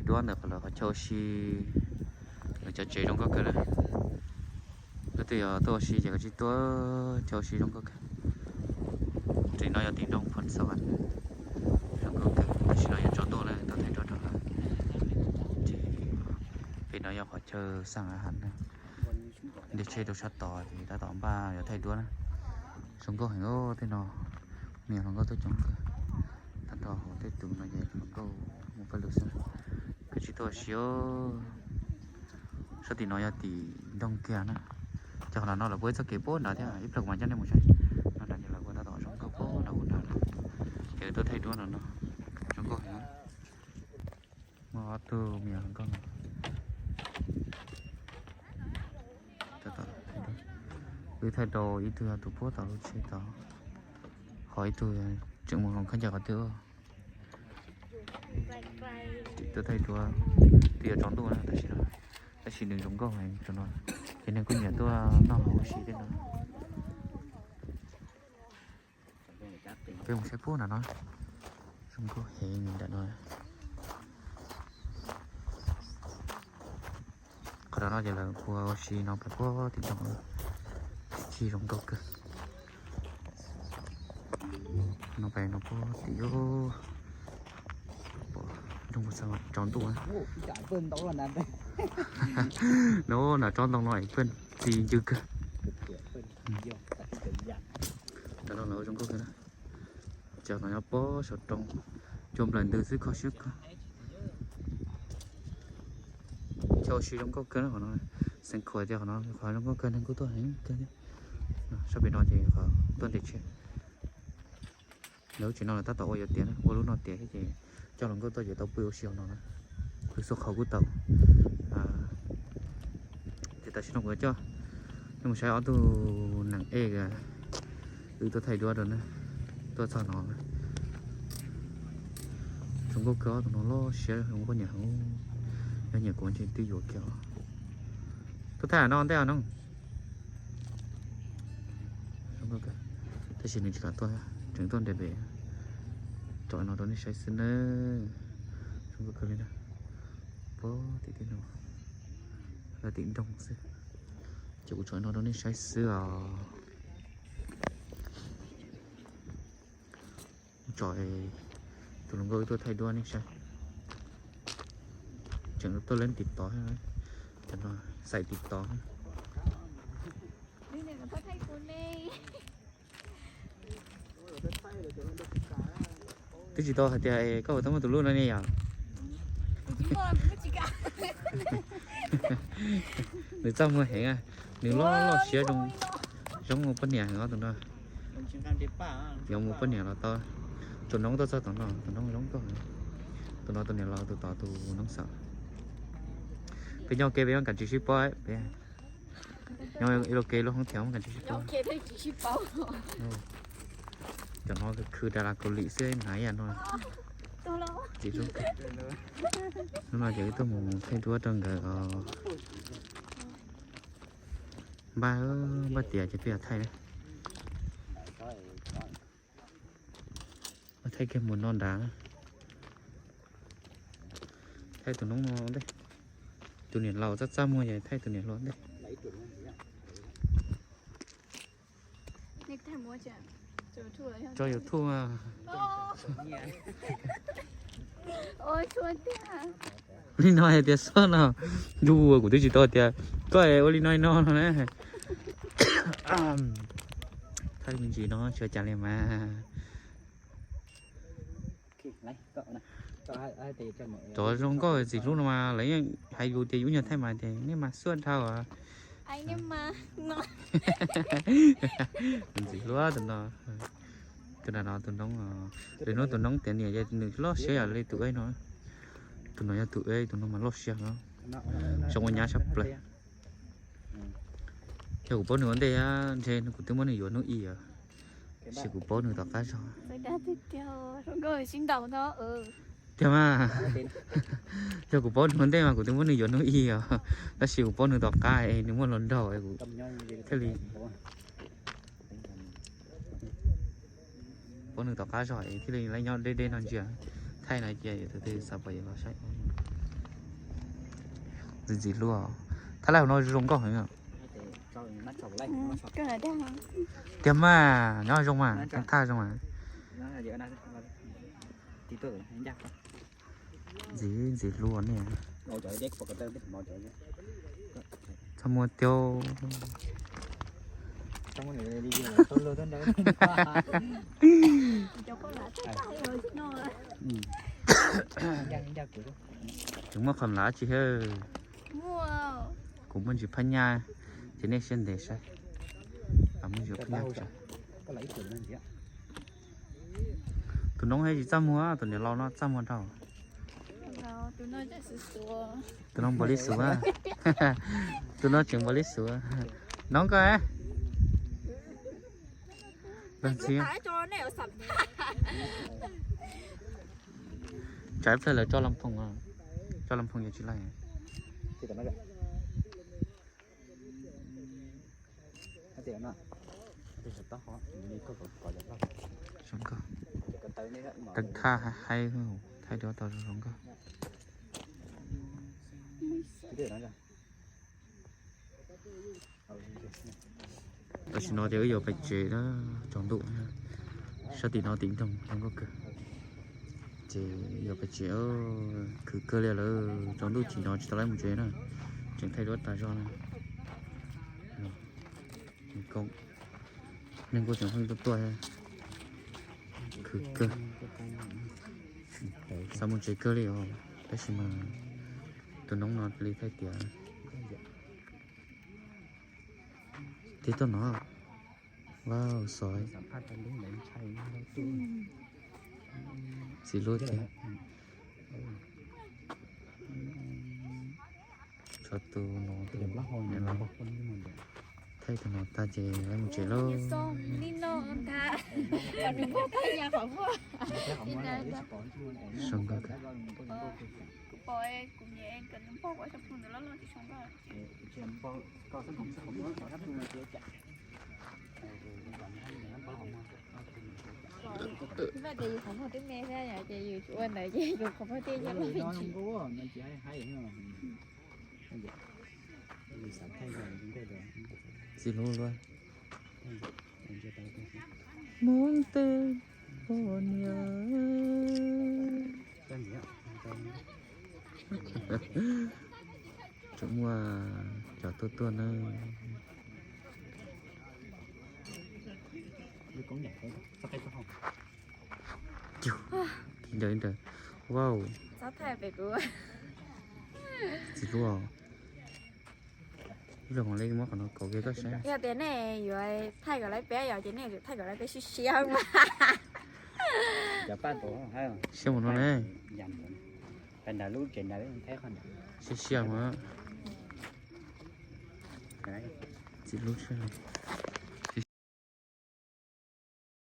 Duab ntawm qhov lawv qhov chaw ua si, lawv cov tsev zoo nkauj kawg li. Leej twg yog tuaj ua si ces koj tsis tuaj, chaw ua si zoo nkauj kawg. Tim no yog tim nroog Phoos Xas Vas, zoo nkauj kawg. Tam sim no yuav tsaus ntuj lawm, tau thaij duab rau lawm. Ces pem no yog qhov chaw xaj a has na. Ntiag tsheb rau sab tod ces tab tom npaj yuav thaij duab na. Zoo nkauj heev os tej no, me hluas nkauj tuaj coob kawg. Tag nrho hauv tej tus no ces hluas nkauj mus pawg lug xwb. Koj tsis tuaj ua si os. Sab tim no yog tim nroog kiag na. Cov qhov no lawv puab ib txoj kev puag nrad thiab, ib pliag kuv mam coj nej mus saib. No nrad ces lawv puab tab tom zoo nkauj puag nrad ub nrad. Ces tuaj thaij duab no no, zoo nkauj heev. Muaj ob tug me hluas nkauj no. Wb thaij rau ib tug yog tus puag tom lub tsheb tod, ho ib tug tseem mus hloov khaub ncaws qhov twg. Tuaj thaij duab, twb yuav tsaus ntuj na tam sim no, tab sis nws zoo nkauj heev no, ces neeg kuj nyiam tuaj noj hauv ua si tej no. Peb mus saib puag nram no, zoo nkauj heev nram no. Qhov no ces lawv puag ua si no pem puag tim no, tsis zoo nkauj kawg. No pem no puag tim, pom nroog puag xav tsaus ntuj na. No nram tsob ntoo no es pawg ti ncw kawg. Tam no lawv zoo nkauj kawg na. Cov no nyob pob saum roob, cua nplawm ntws xwb kho siab kawg. Chaw ua si zoo nkauj kawg na qhov no, xeev khuam tias qhov no qhov zoo nkauj kawg neeg kuj tuaj heev kawg thiab. Sab pem no ces qhov tuaj nres tsheb. Lawv lub tsev no lawv tab tom ua yuav tiav na, ua lub no tiav thiab ces coj hluas nkauj tuaj ces tau pw ua si hauv no na. Pw xuaj qhauv kuj tau. Ces tam sim no kuv coj nej mus saib ob tug neeg ej wb tuaj thaij duab rau na, tuaj txog no. Zoo nkauj kawg, ob tug no loj siab, zoo nkauj nyiam heev. Yog nyiam kuv ces twb yuav kiag. Tuaj thaij no ntej no. Tab sis nws tsis kam tuaj, tseem tuaj nres pem. Tso no rau nej saib xwb nawb. Zoo nkauj kawg li na. Puag tim teb no, tim nroog xwb. Ces kuv tso no rau nej saib xwb os. Tso tus hluas nkauj wb tuaj thaij duab nej saib. Tseem tuaj leeb tim tod, cov no xaim tim tod. Twb tsis tau hais tias koj puas tau muaj tus hlub no ne yom? Nws txaj muag heev, nws loj loj siab zoo, zoo mus poj niam heev os tus no. Yuav mus poj niam los tau. Tus noob tuaj txog tom no, tus noob zoo nkauj. Tus no tus niam laus, tus tod tus noob xav. Peb nyob ke peb yeej kav tsij sib paub, peb nyob ib lo ke lub hoob thiab kav tsij sib paub. Cov no khwv da las kaus lim xwb na yam no. Txiv hlub kawg. Hnub no ces wb tuaj mus thaij duab rau nkawd os. Npaj, npaj tiav ces peb yuav thaij. Thaij kiag mus no nrad. Thaij tus noob no ntej. Tus niam laus txaj txaj muag ces thaij tus niam hluas ntej. Tso YouTube. Li no hais tias xoj no, yus kuv twb tsis tau tias koj ua li no li no no na. Thaij me ntsis no tsis ua cas li mas. Cov zoo nkauj txiv hlub no mas lawv yeej hais yus tias yus nyuag thaij mas tias nej mas xuaj dhau. Tus ntxim hlub tus no, tus no no tus noob, lwm hnub tus noob tiav niam ces nws loj siab yam li tus ej no. Tus no yog tus ej, tus no mas loj siab no. Zoo ua nyab sab plaws. Yog kuv paub nws ua ntej ntshe kuv twb muab nws yuav hnub ib os. Tab sis kuv paub nws tom qab zog. Tiag mas, yog kuv paub nws ua ntej mas kuv twb muab nws yuav hnub ib os. Tab sis kuv paub nws tom qab es nws muaj hluas nraug es kuv thiaj li, paub nws tom qab zog es thiaj li nyob deb deb no ntsia. Thaij no cia tus twg xav pom los saib. Ntxim hlub, thaj laj hauv no zoo nkauj heev. Tiag mas, nyob zoo mas, thaj zoo mas. Ntxim, ntxim hlub nej. Txhob muaj tiag. Tseem muaj qhov lam tsi thiab. Kuv muaj ntsis phab nyaj, ces nej siab ntev saib. Muaj ntsis phab nyaj. Tus noob tsis txaj muag, tus niam laus no txaj muag dhau. Tus no npaum li xuv, tus no tseem npaum li xuv. Noob koj, tsis, tsam ib pliag lawv tso lam phoom, tso lam phoom yuav tsis laij. Teeb thaj haib, thaij duab tau zoo nkauj. Tam sim no ces wb yuav pais tsev na, tsaus ntuj. Sab tim no tim nroog zoo nkauj kawg. Ces yuav pais tsev, khwv kawg li lawm, tsaus ntuj chim no tsis tau lawv mus tsev na. Tseem thaij duab tas zog na. Neeg kuj tseem pheej tuaj tuaj, khwv kawg. Xav mus tsev kawg li os, tab sis mas tus noob no li thaij tias tib tuaj no. Wow, sov. Txiv lub tiag. Tshuav tus no, thaij tus no tag ces lawv mus tsev lauj. Zoo nkauj kawg. Vaj tias yus qhov muag twb me thiab yom, ces yus tsis ua ntawd ces yus qhov muag thiaj nyob loj. Txiv hlub luaj. Hmoob tej poj niam. Tseem muaj cov tuaj tuaj na. Ib ntawd, ib ntawd. Wow. Txiv hlub os. Ib zaug li muab qhov no kauv kiag koj saib. Yog tias nej yuav thaij kom lawv peb yom, ces nej yuav tsum thaij kom lawv peb siab siab mas. Siab mus no ne. Siab siab mas. Txiv hlub siab.